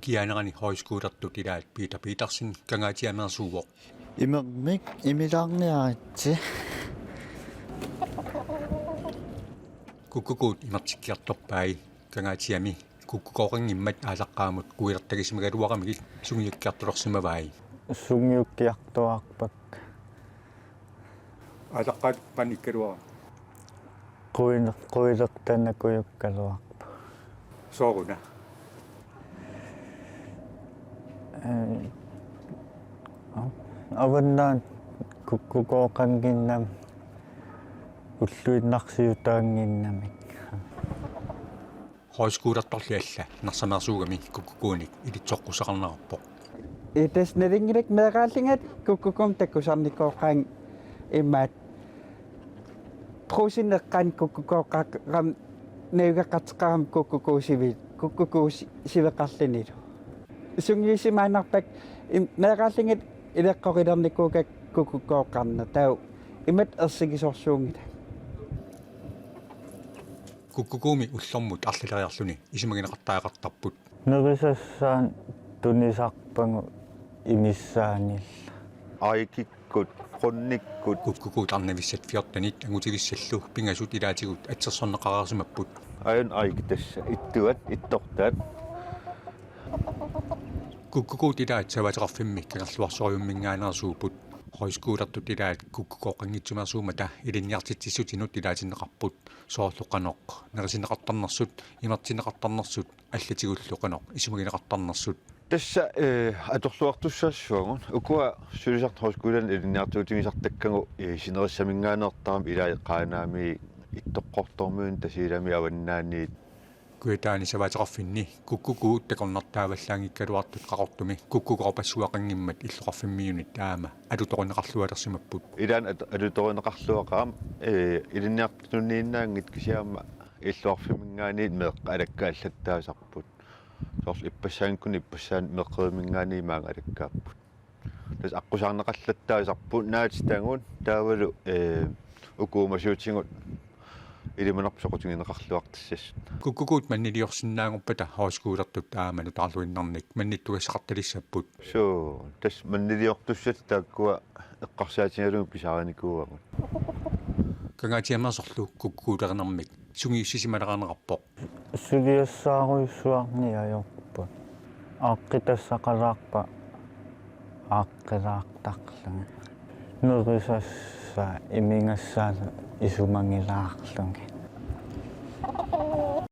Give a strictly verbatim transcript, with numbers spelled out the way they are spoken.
Kianerani højskolertut ilaat Peter Petersen Kangaatsiameersuuvoq. Imermik imilaarniaritsi. Kukkukuut imertikkiartorpai. Kangaatsiami kukkukooqanngimmat aalaqqaammut kuilertagisimagaluaramigit sungiukkiartulersimavai. Sungiukkiartuaarpakka. Aalaqqaat panikkaluarami. Quile-, quilertanakujukkaluarpoq. Sooruna? Ee, avannaani kukkukooqannginnamik, ulluinnarsiutaannginnamik. Højskolertorli alla Narsaameersuugami kukkukuunik ilitsoqqussaqarnerarpoq. Ee, tassa nalunngilarput meeraallunga kukkukuumik takusarnikooqaanga imaattoq. Brugsenip eqqaani kukkukooqarami najugaqartoqarami kukkukuusivi-, kukkukuusi-, siveqarlunilu. Sungiussimaannarpakka im-, meeraallunga ileqqorilernikuugakku kukkukooqarneq, taava imatut ersigisorsuunngilanga. Kukkukuumi ullormut arlaleriarluni isumagineqartariaqartarput. Nerisassaanut tunisarpagut imissaanillu. Aikikkut, qunnikkut. Kukkukuut arnavissat fjortenit angutigissallu pingasut ilaatigut atsersorneqareersimapput. Aajuna aiki tassa ittuat, ittortaat. Kukkukuut ilaat savaateqarfimmi Kangerluarsorujumminngaanneersuupput. Højskolertut ilaat kukkukooqanngitsumeersuummata ilinniartitsissutinut ilaatinneqarput. Soorlu qanoq nerisinneqartarnersut, imertinneqartarnersut, allatigullu qanoq isumagineqartarnersut. Tassa, ee, atorluartussaassavagut. Ukua sulisartut højskolani ilinniartuutigisartakkagut, ee, sinerissaminngaanneertarami, ilai Qaanaami, Ittoqqortoormiunit, Tasiilami, Avannaaniit. Kujataani savaateqarfinni kukkukuut takornartaavallaanngikkaluartut Qaqortumi kukkukoorpassuaqanngimmat illoqarfimmiunit aamma alutorineqarlualersimapput. Ilaanni at-, alutorineqarluaqaaq, ee, ilinniartunniinnaanngitsoq kisianni aamma illoqarfimminngaanniit meeqqat alakkaallattaasarput. Soorlu ippassaanikkut ippassaani meeqqeriminngaanniit maanga alakkaapput. Tassa aqqusaarneqallattaasarput naatitagut taavalu, ee, uku uumasuutigut ilimanarpoq soqutigineqarluartassasut. Kukkukuut manniliorsinnaanngorpata højskolertut aamma nutaarluinnarnik mannittugassaqartalissapput. Suu, tassa manniliortussat taakkua eqqarsaatigalugit pisaarinikuuagut. Kangaatsiameersorlu kukkukuulerinermik sungiussisimaleranerarpoq. Suliassaarujussuarnik ajorput. Aaqqitassaqalaarpat aaqqilaartarlugit. Nerisassaat imigassaat isumagilaarlugit.